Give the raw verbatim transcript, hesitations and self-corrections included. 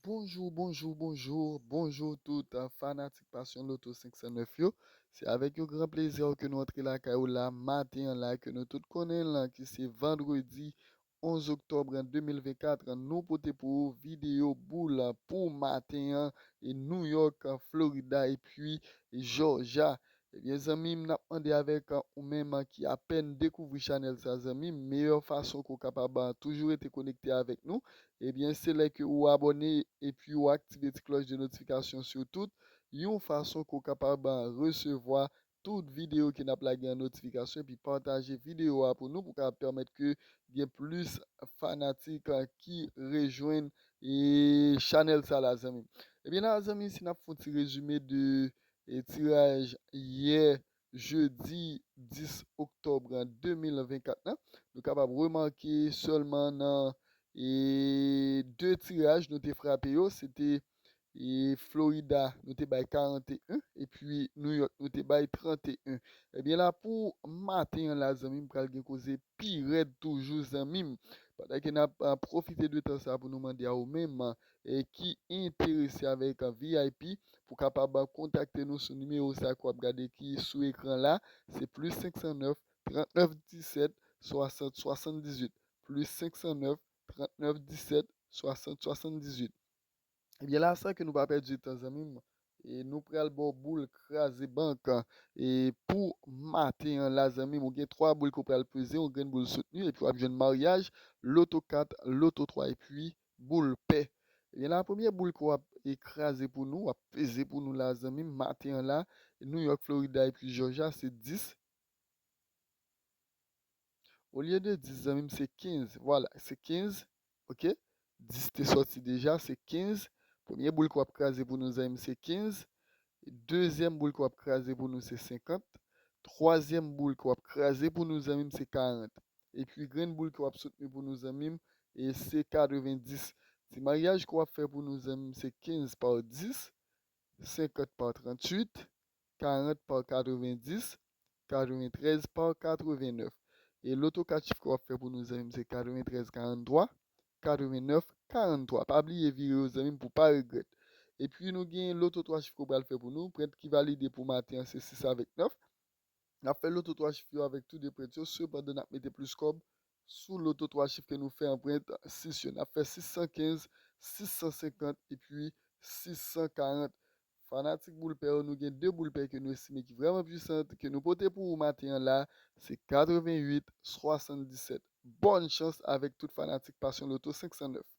Bonjou, bonjou, bonjou, bonjou tout, ah, fanatik Passion Lotto senk san nèf yo. Se avèk yon gran plezi ke nou antre lakay ou la maten an la, ke nou tout konnen l, ki se vandredi onz oktòb de mil vennkat. Nou pote pou ou videyo boul pou maten an, e New York, Florida, epi Georgia. Ebyen, zanmi m, n ap mande avèk, ah, ou menm, ah, ki apèn dekouvri chanèl sa, zanmi m, meyè fason ke w kapab, ah, toujou rete konekte avèk nou, ebyen, se lè ke ou abòne epi ou aktive ti klòch de notifikasyon sou tout, yon fason ke w kapab, ah, resevwa tout videyo ke n ap lage an notifikasyon, epi pataje videyo a pou nou, pou kapab pèmèt ke gen plis fanatik, ah, ki rejwenn, e, chanèl sa la, zanmi m. Ebyen, la, zanmi, si n ap fè yon ti rezime de, e, tiraj yè, jedi dis oktòb de mil vennkat lan, nou kapab remake sèlman nan, e, de tiraj nou te frape yo, se te, e, Florida, nou te bay karanteyen, epi New York, nou te bay tranteyen. Ebyen, la, pou maten an la, zanmi m, pral gen koze pi rèd toujou, zanmi m. Pandan ke n ap, ah, pwofite de tan sa pou nou mande a ou menm, e, ki enterese avèk, ah, V I P, pou kapab, ah, kontakte nou sou nimewo sa ke w ap gade ki sou ekran la, se plis senk san nèf, trant nèf disèt, swasant, swasanndizuit, plis senk san nèf, trant nèf disèt, swasant, swasanndizuit. Ebyen, la, san ke nou pa pèdi tan, zanmi m, e nou pral ba w boul kraze bank, e pou maten an la, zanmi m, ou gen twa boul ke w pral peze, yon grenn boul soutni, epi w ap jwenn maryaj, loto kat, loto twa, epi boul pè. Ebyen, la, premye boul ke w ap, e, kraze pou nou, w ap peze pou nou la, zanmi m, maten an la, New York, Florida, epi Georgia, se dis. Olye de dis, zanmi m, se kenz. Vwala, se kenz. Ok? Dis te sòti deja, se kenz. Premye boul ke w ap kraze pou nou, zanmi m, se kenz. Dezyèm boul ke w ap kraze pou nou, se senkant. Twazyèm boul ke w ap kraze pou nou, zanmi m, se karant. Epi grenn boul ke w ap soutni pou nou, zanmi m, e se katrevendis. Ti maryaj ke w ap fè pou nou, zanmi m, se kenz pa dis, senkant pa trantuit, karant pa katrevendis, katreventrèz pa katrevennèf. E loto kat chif ke w ap fè pou nou, zanmi m, se katreventrèz karanntwa, katrevennèf karantwa. Pa bliye vire yo, zanmi m, pou w pa regrèt. Epi nou gen loto twa chif ke w pral fè pou nou. Prent ki valide pou maten an, se sis avèk nèf. N ap fè loto twa chif yo avèk tou de prent yo, sepandan n ap mete plis kòb sou loto twa chif ke nou fè an prent sis yo. N ap fè sis san kenz, sis san senkant epi sis san karant. Fanatik boul pè yo, nou gen de boul pè ke nou estime ki vrèman pwisan, ke nou pote pou ou maten an la, se katrevenuit swasanndisèt. Bòn chans avèk tout fanatik Passion Lotto senk san nèf.